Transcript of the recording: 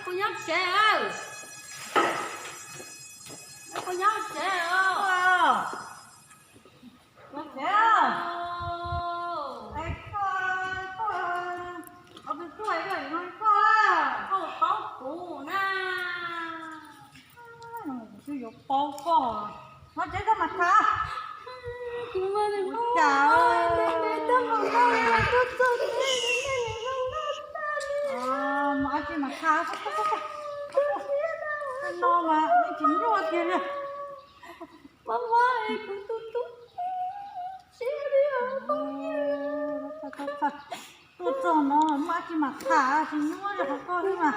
Koj nyob tsev, koj nyob tsev os. Nyob tsev. Es koj, koj, koj, koj, koj paub kuv na. Kuv twb yuav paub koj. Nyob tsev koj mam tham. Ua cas, mas dab tsi mam tham. No mas tsis nyuaj kiag li. Tuaj txog no mas dab tsi mam tham, tsis nyuaj li qhov koj xwb mas.